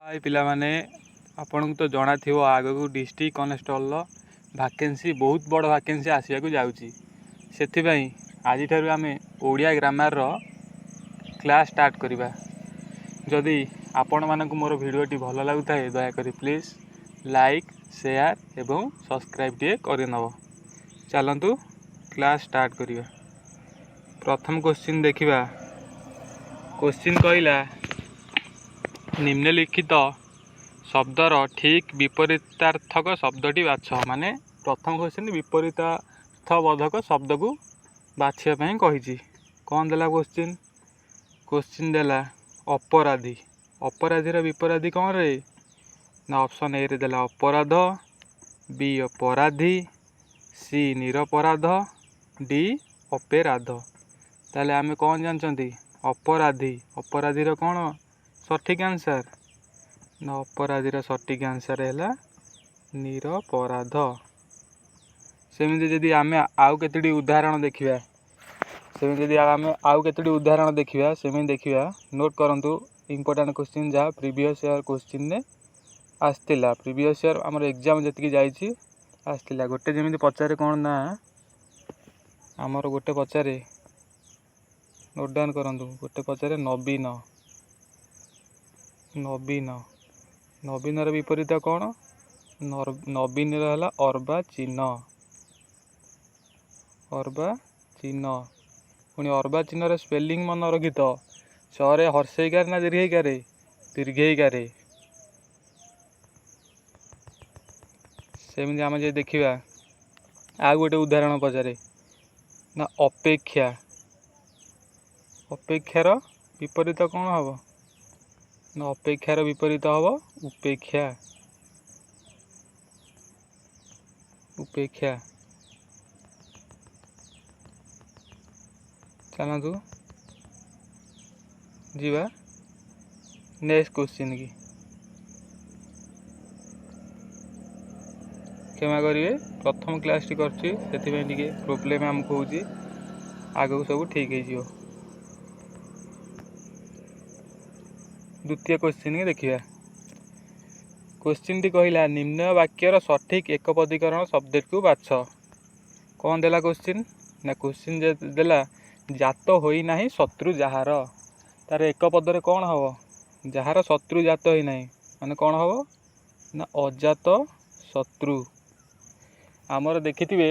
High ପିଲାମାନେ, ଆପଣଙ୍କୁ ତ ଜଣାଥିବ ଆଗକୁ ଡିଷ୍ଟ୍ରିକ୍ଟ କନେଷ୍ଟବଲର ଭ୍ୟାକେନ୍ସି, ବହୁତ ବଡ଼ ଭ୍ୟାକେନ୍ସି ଆସିବାକୁ ଯାଉଛି। ସେଥିପାଇଁ ଆଜିଠାରୁ ଆମେ ଓଡ଼ିଆ ଗ୍ରାମାରର କ୍ଲାସ୍ ଷ୍ଟାର୍ଟ କରିବା। ଯଦି ଆପଣମାନଙ୍କୁ ମୋର ଭିଡ଼ିଓଟି ଭଲ ଲାଗୁଥାଏ, ଦୟାକରି ପ୍ଲିଜ୍ ଲାଇକ୍, ସେୟାର ଏବଂ ସବସ୍କ୍ରାଇବ୍ ଟିକେ କରିନେବ। ଚାଲନ୍ତୁ କ୍ଲାସ୍ ଷ୍ଟାର୍ଟ କରିବା। ପ୍ରଥମ କୋଶ୍ଚିନ୍ ଦେଖିବା। କୋଶ୍ଚିନ୍ କହିଲା, ନିମ୍ନଲିଖିତ ଶବ୍ଦର ଠିକ୍ ବିପରୀତାର୍ଥକ ଶବ୍ଦଟି ବାଛ। ମାନେ ପ୍ରଥମ କୋଶ୍ଚିନ୍ ବିପରୀତାର୍ଥବୋଧକ ଶବ୍ଦକୁ ବାଛିବା ପାଇଁ କହିଛି। କ'ଣ ଦେଲା କୋଶ୍ଚିନ୍? କୋଶ୍ଚିନ୍ ଦେଲା ଅପରାଧୀ। ଅପରାଧୀର ବିପରାଧୀ କ'ଣ ରେ? ନା ଅପସନ୍ ଏରେ ଦେଲା ଅପରାଧ, ବି ଅପରାଧୀ, ସି ନିରପରାଧ, ଡି ଅପେରାଧ। ତାହେଲେ ଆମେ କ'ଣ ଜାଣିଛନ୍ତି? ଅପରାଧୀ, ଅପରାଧୀର କ'ଣ ସଠିକ୍ ଆନ୍ସର୍? ନା ଅପରାଧୀର ସଠିକ୍ ଆନ୍ସର୍ ହେଲା ନିରପରାଧ। ସେମିତି ଯଦି ଆମେ ଆଉ କେତୋଟି ଉଦାହରଣ ଦେଖିବା, ସେମିତି ଯଦି ଆମେ ଆଉ କେତୋଟି ଉଦାହରଣ ଦେଖିବା, ସେମିତି ଦେଖିବା। ନୋଟ୍ କରନ୍ତୁ, ଇମ୍ପୋର୍ଟାଣ୍ଟ କୋଶ୍ଚିନ୍ ଯାହା ପ୍ରିଭିୟସ୍ ଇୟର୍ କୋଶ୍ଚିନ୍ରେ ଆସିଥିଲା, ପ୍ରିଭିୟସ୍ ଇୟର୍ ଆମର ଏକ୍ଜାମ୍ ଯେତିକି ଯାଇଛି ଆସିଥିଲା। ଗୋଟେ ଯେମିତି ପଚାରେ କ'ଣ ନା ଆମର ଗୋଟେ ପଚାରେ, ନୋଟ୍ ଡାଉନ୍ କରନ୍ତୁ, ଗୋଟେ ପଚାରେ ନବୀନ। ନବୀନ, ନବୀନର ବିପରୀତ କ'ଣ? ନବୀନର ହେଲା ଅର୍ବାଚୀନ। ଅର୍ବାଚୀନ। ପୁଣି ଅର୍ବାଚୀନର ସ୍ପେଲିଂ ମନେ ରଖିଥ, ଚରେ ହର୍ଷେଇକାରେ ନା ଦୀର୍ଘେଇକାରେ? ଦୀର୍ଘେଇକାରେ। ସେମିତି ଆମେ ଯଦି ଦେଖିବା ଆଉ ଗୋଟେ ଉଦାହରଣ ପଚାରେ ନା ଅପେକ୍ଷା। ଅପେକ୍ଷାର ବିପରୀତ କ'ଣ ହେବ? ନା ଅପେକ୍ଷାର ବିପରୀତ ହେବ ଉପେକ୍ଷା। ଉପେକ୍ଷା। ଚାଲନ୍ତୁ ଯିବା ନେକ୍ସଟ କୋଶ୍ଚିନ୍ କି। କ୍ଷମା କରିବେ, ପ୍ରଥମ କ୍ଲାସ୍ଟି କରୁଛି, ସେଥିପାଇଁ ଟିକେ ପ୍ରୋବ୍ଲେମ୍ ଆମକୁ ହେଉଛି। ଆଗକୁ ସବୁ ଠିକ୍ ହେଇଯିବ। ଦ୍ୱିତୀୟ କୋଶ୍ଚିନ୍ କି ଦେଖିବା। କୋଶ୍ଚିନ୍ଟି କହିଲା, ନିମ୍ନ ବାକ୍ୟର ସଠିକ୍ ଏକପଦୀକରଣ ଶବ୍ଦଟିକୁ ବାଛ। କ'ଣ ଦେଲା କୋଶ୍ଚିନ୍? ନା କୋଶ୍ଚିନ୍ ଦେଲା, ଜାତ ହୋଇନାହିଁ ଶତ୍ରୁ ଯାହାର। ତାର ଏକ ପଦରେ କ'ଣ ହେବ? ଯାହାର ଶତ୍ରୁ ଜାତ ହୋଇନାହିଁ ମାନେ କ'ଣ ହେବ? ନା ଅଜାତ ଶତ୍ରୁ। ଆମର ଦେଖିଥିବେ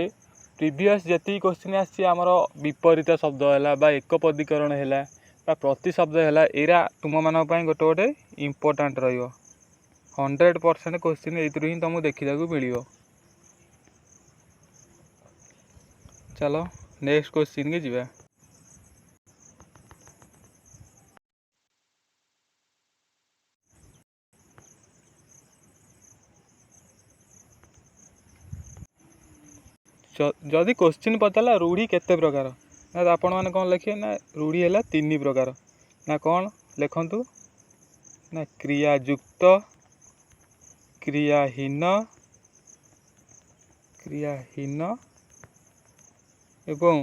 ପ୍ରିଭିୟସ୍ ଯେତିକି କୋଶ୍ଚିନ୍ ଆସିଛି, ଆମର ବିପରୀତ ଶବ୍ଦ ହେଲା ବା ଏକପଦୀକରଣ ହେଲା ବା ପ୍ରତିଶବ୍ଦ ହେଲା, ଏଇରା ତୁମମାନଙ୍କ ପାଇଁ ଗୋଟେ ଗୋଟେ ଇମ୍ପୋର୍ଟାଣ୍ଟ ରହିବ। 100% କୋଶ୍ଚିନ୍ ଏଇଥିରୁ ହିଁ ତୁମକୁ ଦେଖିବାକୁ ମିଳିବ। ଚାଲ ନେକ୍ସଟ କୋଶ୍ଚିନ୍କି ଯିବା। ଯଦି କୋଶ୍ଚିନ୍ ପଚାରିଲା ରୂଢ଼ି କେତେ ପ୍ରକାର, ନା ଆପଣମାନେ କ'ଣ ଲେଖିବେ? ନା ରୂଢ଼ି ହେଲା ତିନି ପ୍ରକାର। ନା କ'ଣ ଲେଖନ୍ତୁ? ନା କ୍ରିୟାଯୁକ୍ତ, କ୍ରିୟାହୀନ, କ୍ରିୟାହୀନ ଏବଂ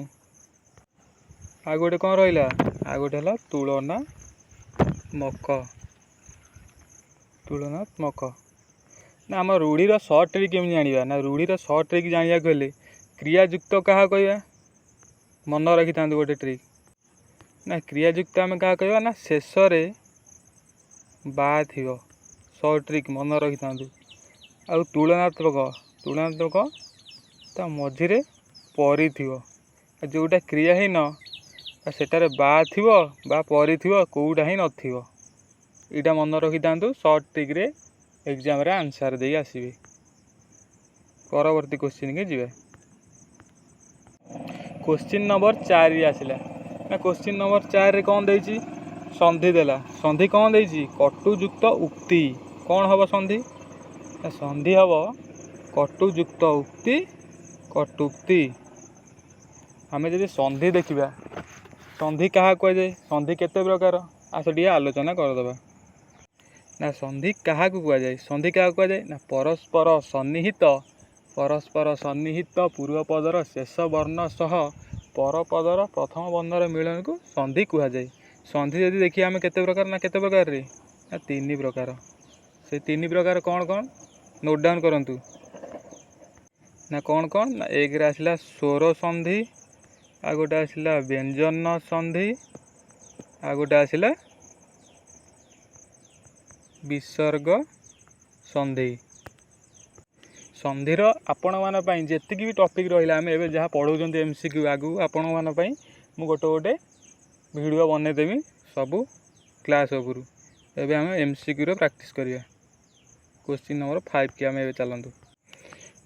ଆଉ ଗୋଟେ କ'ଣ ରହିଲା? ଆଉ ଗୋଟେ ହେଲା ତୁଳନାତ୍ମକ। ତୁଳନାତ୍ମକ। ନା ଆମ ରୂଢ଼ିର ସର୍ଟ ଟ୍ରିକ୍ କେମିତି ଜାଣିବା? ନା ରୂଢ଼ିର ସର୍ଟ ଟ୍ରିକ୍ ଜାଣିବାକୁ ହେଲେ କ୍ରିୟାଯୁକ୍ତ କାହା କହିବା? ମନେ ରଖିଥାନ୍ତୁ ଗୋଟେ ଟ୍ରିକ୍। ନା କ୍ରିୟାଯୁକ୍ତ ଆମେ କାହା କହିବା? ନା ଶେଷରେ ବା ଥିବ। ସର୍ଟ ଟ୍ରିକ୍ ମନେ ରଖିଥାନ୍ତୁ। ଆଉ ତୁଳନାତ୍ମକ, ତୁଳନାତ୍ମକ ତା ମଝିରେ ପରି ଥିବ। ଆଉ ଯେଉଁଟା କ୍ରିୟାହୀନ ସେଟାରେ ବା ଥିବ ବା ପରି ଥିବ, କେଉଁଟା ହିଁ ନଥିବ। ଏଇଟା ମନେ ରଖିଥାନ୍ତୁ, ସର୍ଟ ଟ୍ରିକ୍ରେ ଏକ୍ଜାମ୍ରେ ଆନ୍ସର୍ ଦେଇ ଆସିବେ। ପରବର୍ତ୍ତୀ କୋଶ୍ଚିନ୍କି ଯିବା। କୋଶ୍ଚିନ୍ ନମ୍ବର 4 ଆସିଲା। ନା କୋଶ୍ଚିନ୍ ନମ୍ବର 4ରେ କ'ଣ ଦେଇଛି? ସନ୍ଧି ଦେଲା। ସନ୍ଧି କ'ଣ ଦେଇଛି? କଟୁଯୁକ୍ତ ଉକ୍ତି। କ'ଣ ହେବ ସନ୍ଧି? ନା ସନ୍ଧି ହେବ କଟୁଯୁକ୍ତ ଉକ୍ତି, କଟୁକ୍ତି। ଆମେ ଯଦି ସନ୍ଧି ଦେଖିବା, ସନ୍ଧି କାହା କୁହାଯାଏ, ସନ୍ଧି କେତେ ପ୍ରକାର, ଆସ ଟିକେ ଆଲୋଚନା କରିଦେବା। ନା ସନ୍ଧି କାହାକୁ କୁହାଯାଏ? ସନ୍ଧି କାହାକୁ କୁହାଯାଏ? ନା ପରସ୍ପର ସନ୍ନିହିତ ପୂର୍ବପଦର ଶେଷ ବର୍ଣ୍ଣ ସହ ପରପଦର ପ୍ରଥମ ବର୍ଣ୍ଣର ମିଳନକୁ ସନ୍ଧି କୁହାଯାଏ। ସନ୍ଧି ଯଦି ଦେଖିବା ଆମେ କେତେ ପ୍ରକାର? ନା କେତେ ପ୍ରକାରରେ? ନା ତିନି ପ୍ରକାର। ସେ ତିନି ପ୍ରକାର କ'ଣ କ'ଣ ନୋଟ୍ ଡାଉନ୍ କରନ୍ତୁ। ନା କ'ଣ କ'ଣ ନା, ଏକରେ ଆସିଲା ସ୍ୱର ସନ୍ଧି, ଆଉ ଗୋଟେ ଆସିଲା ବ୍ୟଞ୍ଜନ ସନ୍ଧି, ଆଉ ଗୋଟେ ଆସିଲା ବିସର୍ଗ ସନ୍ଧି। ସନ୍ଧିର ଆପଣମାନଙ୍କ ପାଇଁ ଯେତିକି ବି ଟପିକ୍ ରହିଲା, ଆମେ ଏବେ ଯାହା ପଢ଼ଉଛନ୍ତି MCQ, ଆଗକୁ ଆପଣମାନଙ୍କ ପାଇଁ ମୁଁ ଗୋଟେ ଗୋଟେ ଭିଡ଼ିଓ ବନେଇଦେବି ସବୁ କ୍ଲାସ୍ ଉପରୁ। ଏବେ ଆମେ MCQର ପ୍ରାକ୍ଟିସ୍ କରିବା। କୋଶ୍ଚିନ୍ ନମ୍ବର 5 କି ଆମେ ଏବେ ଚାଲନ୍ତୁ।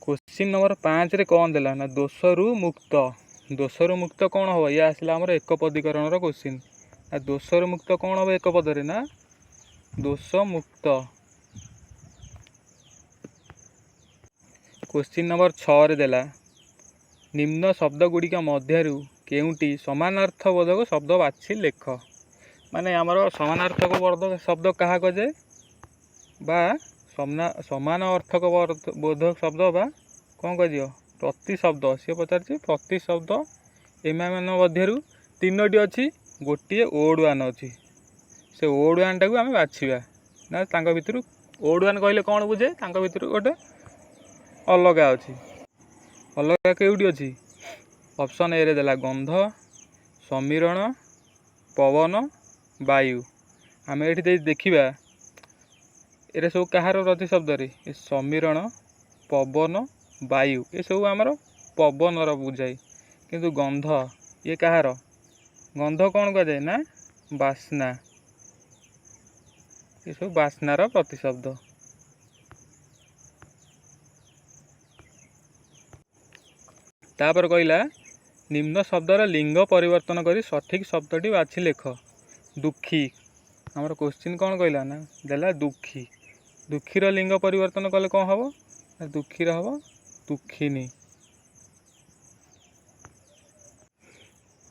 କୋଶ୍ଚିନ୍ ନମ୍ବର 5ରେ କ'ଣ ଦେଲା ନା, ଦୋଷରୁ ମୁକ୍ତ। ଦୋଷରୁ ମୁକ୍ତ କ'ଣ ହେବ? ଇଏ ଆସିଲା ଆମର ଏକପଦୀକରଣର କୋଶ୍ଚିନ୍। ନା ଦୋଷରୁ ମୁକ୍ତ କ'ଣ ହେବ ଏକ ପଦରେ? ନା ଦୋଷ ମୁକ୍ତ। କୋଶ୍ଚିନ୍ ନମ୍ବର 6ରେ ଦେଲା, ନିମ୍ନ ଶବ୍ଦ ଗୁଡ଼ିକ ମଧ୍ୟରୁ କେଉଁଟି ସମାନାର୍ଥବୋଧକ ଶବ୍ଦ ବାଛି ଲେଖ। ମାନେ ଆମର ସମାନାର୍ଥକ ବୋଧକ ଶବ୍ଦ କାହା କୁହାଯାଏ, ବା ସମାନ ଅର୍ଥକ ବୋଧକ ଶବ୍ଦ ବା କ'ଣ କୁହାଯିବ? ପ୍ରତିଶବ୍ଦ। ସିଏ ପଚାରିଛି ପ୍ରତିଶବ୍ଦ। ଏମାନଙ୍କ ମଧ୍ୟରୁ ତିନୋଟି ଅଛି, ଗୋଟିଏ ଓଡ୍ ୱାନ୍ ଅଛି। ସେ ଓଡ୍ ୱାନ୍ଟାକୁ ଆମେ ବାଛିବା। ନା ତାଙ୍କ ଭିତରୁ ଓଡ୍ ୱାନ୍ କହିଲେ କ'ଣ ବୁଝେ? ତାଙ୍କ ଭିତରୁ ଗୋଟେ ଅଲଗା ଅଛି। ଅଲଗା କେଉଁଠି ଅଛି? ଅପସନ୍ ଏରେ ଦେଲା ଗନ୍ଧ, ସମୀରଣ, ପବନ, ବାୟୁ। ଆମେ ଏଠି ଦେଇ ଦେଖିବା ଏରେ ସବୁ କାହାର ପ୍ରତିଶବ୍ଦରେ? ଏ ସମୀରଣ, ପବନ, ବାୟୁ ଏସବୁ ଆମର ପବନର ବୁଝାଏ। କିନ୍ତୁ ଗନ୍ଧ ଇଏ କାହାର? ଗନ୍ଧ କ'ଣ କୁହାଯାଏ? ନା ବାସ୍ନା। ଏସବୁ ବାସ୍ନାର ପ୍ରତିଶବ୍ଦ। ତାପରେ କହିଲା, ନିମ୍ନ ଶବ୍ଦର ଲିଙ୍ଗ ପରିବର୍ତ୍ତନ କରି ସଠିକ୍ ଶବ୍ଦଟି ବାଛି ଲେଖ। ଦୁଃଖୀ। ଆମର କୋଶ୍ଚିନ୍ କ'ଣ କହିଲା ନା ଦେଲା ଦୁଃଖୀ। ଦୁଃଖୀର ଲିଙ୍ଗ ପରିବର୍ତ୍ତନ କଲେ କ'ଣ ହେବ? ନା ଦୁଃଖୀର ହେବ ଦୁଃଖିନୀ।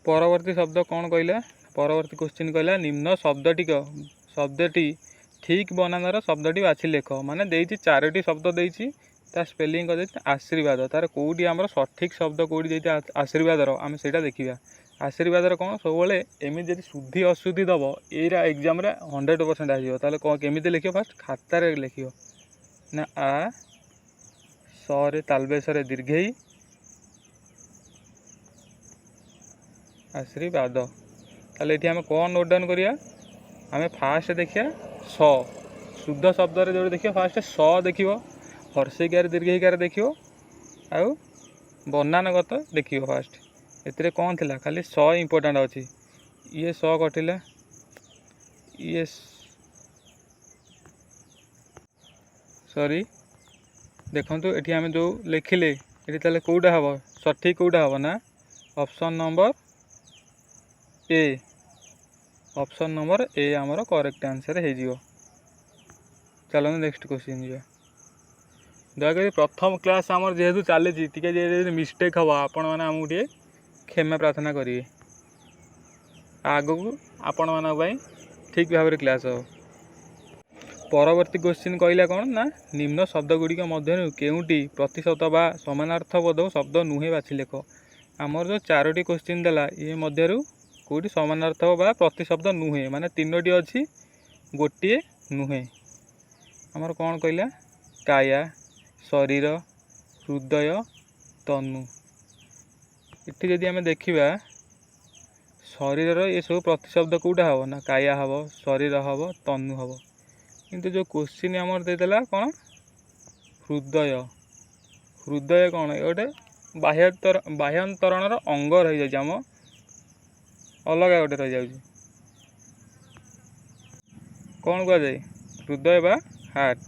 ପରବର୍ତ୍ତୀ ଶବ୍ଦ କ'ଣ କହିଲା? ପରବର୍ତ୍ତୀ କୋଶ୍ଚିନ୍ କହିଲା, ନିମ୍ନ ଶବ୍ଦଟି ଠିକ୍ ବନାନର ଶବ୍ଦଟି ବାଛି ଲେଖ। ମାନେ ଦେଇଛି ଚାରୋଟି ଶବ୍ଦ ଦେଇଛି, ତା ସ୍ପେଲିଂ କରିଦେଇଛି ଆଶୀର୍ବାଦ। ତାର କେଉଁଠି ଆମର ସଠିକ୍ ଶବ୍ଦ କେଉଁଠି ଦେଇଛି ଆଶୀର୍ବାଦର, ଆମେ ସେଇଟା ଦେଖିବା। ଆଶୀର୍ବାଦର କ'ଣ ସବୁବେଳେ ଏମିତି ଯଦି ଶୁଦ୍ଧି ଅଶୁଦ୍ଧି ଦେବ, ଏଇଟା ଏକ୍ଜାମ୍ରେ 100% ଆସିବ। ତାହେଲେ କ'ଣ କେମିତି ଲେଖିବ? ଫାଷ୍ଟ ଖାତାରେ ଲେଖିବ। ନା ଆ ସରେ ତାଲବେଶରେ ଦୀର୍ଘେଇ ଆଶୀର୍ବାଦ। ତାହେଲେ ଏଠି ଆମେ କ'ଣ ନୋଟ୍ ଡାଉନ୍ କରିବା? ଆମେ ଫାଷ୍ଟ ଦେଖିବା ସ, ଶୁଦ୍ଧ ଶବ୍ଦରେ ଯେଉଁଠି ଦେଖିବ ଫାଷ୍ଟ ସ ଦେଖିବ, ହର୍ଷିକାର ଦୀର୍ଘଇକାର ଦେଖିବ, ଆଉ ବନାନଗତ ଦେଖିବ ଫାଷ୍ଟ। ଏଥିରେ କ'ଣ ଥିଲା? ଖାଲି ସ ଇମ୍ପୋର୍ଟାଣ୍ଟ ଅଛି। ଇଏ ସ କଟିଲା, ଇଏ ସରି, ଦେଖନ୍ତୁ ଏଠି ଆମେ ଯେଉଁ ଲେଖିଲେ ଏଠି ତାହେଲେ କେଉଁଟା ହେବ ସଠିକ୍? କେଉଁଟା ହେବ ନା option number A. Option number A ଆମର କରେକ୍ଟ ଆନ୍ସର୍ ହେଇଯିବ। ଚାଲନ୍ତୁ ନେକ୍ସଟ କୋଶ୍ଚିନ୍ ଯିବା। ଦୟାକରି ପ୍ରଥମ କ୍ଲାସ୍ ଆମର ଯେହେତୁ ଚାଲିଛି, ଟିକେ ଯଦି ମିଷ୍ଟେକ୍ ହେବ ଆପଣମାନେ ଆମକୁ ଟିକେ କ୍ଷମା ପ୍ରାର୍ଥନା କରିବେ। ଆଗକୁ ଆପଣମାନଙ୍କ ପାଇଁ ଠିକ୍ ଭାବରେ କ୍ଲାସ୍ ହେବ। ପରବର୍ତ୍ତୀ କୋଶ୍ଚିନ୍ କହିଲା କ'ଣ ନା, ନିମ୍ନ ଶବ୍ଦ ଗୁଡ଼ିକ ମଧ୍ୟରୁ କେଉଁଟି ପ୍ରତିଶବ୍ଦ ବା ସମାନାର୍ଥବୋଧକ ଶବ୍ଦ ନୁହେଁ ବାଛି ଲେଖ। ଆମର ଯେଉଁ ଚାରୋଟି କୋଶ୍ଚିନ୍ ଦେଲା ଏ ମଧ୍ୟରୁ କେଉଁଟି ସମାନାର୍ଥକ ବା ପ୍ରତିଶବ୍ଦ ନୁହେଁ, ମାନେ ତିନୋଟି ଅଛି ଗୋଟିଏ ନୁହେଁ। ଆମର କ'ଣ କହିଲା? କାୟା, ଶରୀର, ହୃଦୟ, ତନୁ। ଏଠି ଯଦି ଆମେ ଦେଖିବା ଶରୀରର ଏସବୁ ପ୍ରତିଶବ୍ଦ କେଉଁଟା ହେବ? ନା କାୟା ହେବ, ଶରୀର ହେବ, ତନୁ ହେବ। କିନ୍ତୁ ଯେଉଁ କୋଶ୍ଚିନ୍ ଆମର ଦେଇଦେଲା କ'ଣ? ହୃଦୟ। ହୃଦୟ କ'ଣ? ଏ ଗୋଟେ ବାହ୍ୟନ୍ତରଣର ଅଙ୍ଗ ରହିଯାଉଛି, ଆମ ଅଲଗା ଗୋଟେ ରହିଯାଉଛି। କ'ଣ କୁହାଯାଏ? ହୃଦୟ ବା ହାର୍ଟ।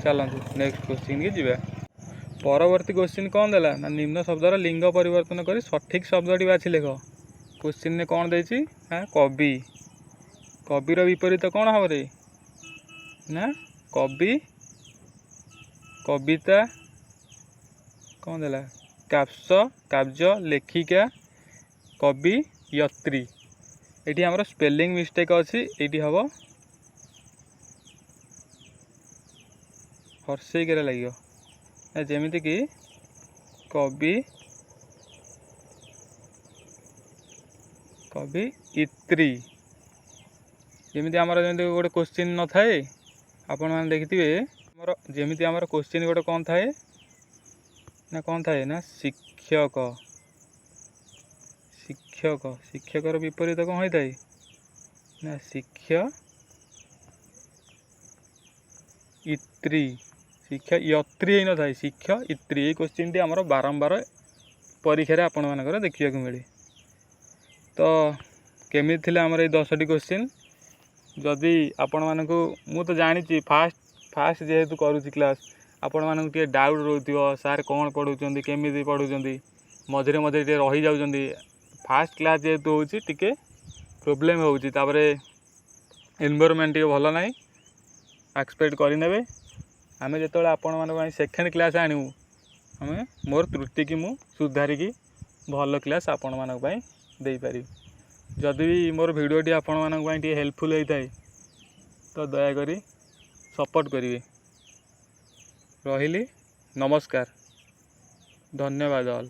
ଚାଲନ୍ତୁ ନେକ୍ସଟ କୋଶ୍ଚିନ୍କି ଯିବା। ପରବର୍ତ୍ତୀ କୋଶ୍ଚିନ୍ କ'ଣ ଦେଲା ନା, ନିମ୍ନ ଶବ୍ଦର ଲିଙ୍ଗ ପରିବର୍ତ୍ତନ କରି ସଠିକ୍ ଶବ୍ଦଟି ବାଛି ଲେଖ। କୋଶ୍ଚିନ୍ରେ କ'ଣ ଦେଇଛି? ନା କବି। କବିର ବିପରୀତ କ'ଣ ହେବ ରେ? ନା କବି, କବିତା, କ'ଣ ଦେଲା? କାବ୍ୟ, କାବ୍ୟ, ଲେଖିକା, କବି, ୟତ୍ରୀ। ଏଠି ଆମର ସ୍ପେଲିଂ ମିଷ୍ଟେକ୍ ଅଛି, ଏଇଠି ହେବ ହର୍ଷେଇକାରେ ଲାଗିବ। ନା ଯେମିତିକି କବି, କବି ଇତ୍ରୀ। ଯେମିତି ଆମର ଯେମିତି ଗୋଟେ କୋଶ୍ଚିନ୍ ନଥାଏ, ଆପଣମାନେ ଦେଖିଥିବେ, ଆମର ଯେମିତି ଆମର କୋଶ୍ଚିନ୍ ଗୋଟେ କ'ଣ ଥାଏ ନା, କ'ଣ ଥାଏ ନା, ଶିକ୍ଷକ। ଶିକ୍ଷକ, ଶିକ୍ଷକର ବିପରୀତ କ'ଣ ହୋଇଥାଏ ନା, ଶିକ୍ଷ ଇତ୍ରୀ। ଶିକ୍ଷା ୟତ୍ରୀ ହେଇନଥାଏ, ଶିକ୍ଷ ଇତ୍ରୀ। ଏଇ କୋଶ୍ଚିନ୍ଟି ଆମର ବାରମ୍ବାର ପରୀକ୍ଷାରେ ଆପଣମାନଙ୍କର ଦେଖିବାକୁ ମିଳେ। ତ କେମିତି ଥିଲା ଆମର ଏଇ 10ଟି କୋଶ୍ଚିନ୍? ଯଦି ଆପଣମାନଙ୍କୁ, ମୁଁ ତ ଜାଣିଛି ଫାଷ୍ଟ ଫାଷ୍ଟ ଯେହେତୁ କରୁଛି କ୍ଲାସ୍, ଆପଣମାନଙ୍କୁ ଟିକେ ଡାଉଟ୍ ରହୁଥିବ, ସାର୍ କ'ଣ ପଢ଼ୁଛନ୍ତି, କେମିତି ପଢ଼ୁଛନ୍ତି, ମଝିରେ ମଝିରେ ଟିକେ ରହିଯାଉଛନ୍ତି। ଫାଷ୍ଟ କ୍ଲାସ୍ ଯେହେତୁ ହେଉଛି, ଟିକେ ପ୍ରୋବ୍ଲେମ୍ ହେଉଛି। ତାପରେ ଏନଭାରମେଣ୍ଟ ଟିକେ ଭଲ ନାହିଁ, ଏକ୍ସପେକ୍ଟ କରିନେବେ। ଆମେ ଯେତେବେଳେ ଆପଣମାନଙ୍କ ପାଇଁ ସେକେଣ୍ଡ କ୍ଲାସ୍ ଆଣିବୁ, ଆମେ ମୋର ତ୍ରୁଟିକି ମୁଁ ସୁଧାରିକି ଭଲ କ୍ଲାସ୍ ଆପଣମାନଙ୍କ ପାଇଁ ଦେଇପାରିବି। ଯଦି ବି ମୋର ଭିଡ଼ିଓଟି ଆପଣମାନଙ୍କ ପାଇଁ ଟିକେ ହେଲ୍ପଫୁଲ୍ ହେଇଥାଏ, ତ ଦୟାକରି ସପୋର୍ଟ କରିବେ। ରହିଲି, ନମସ୍କାର, ଧନ୍ୟବାଦ ଅଲ୍।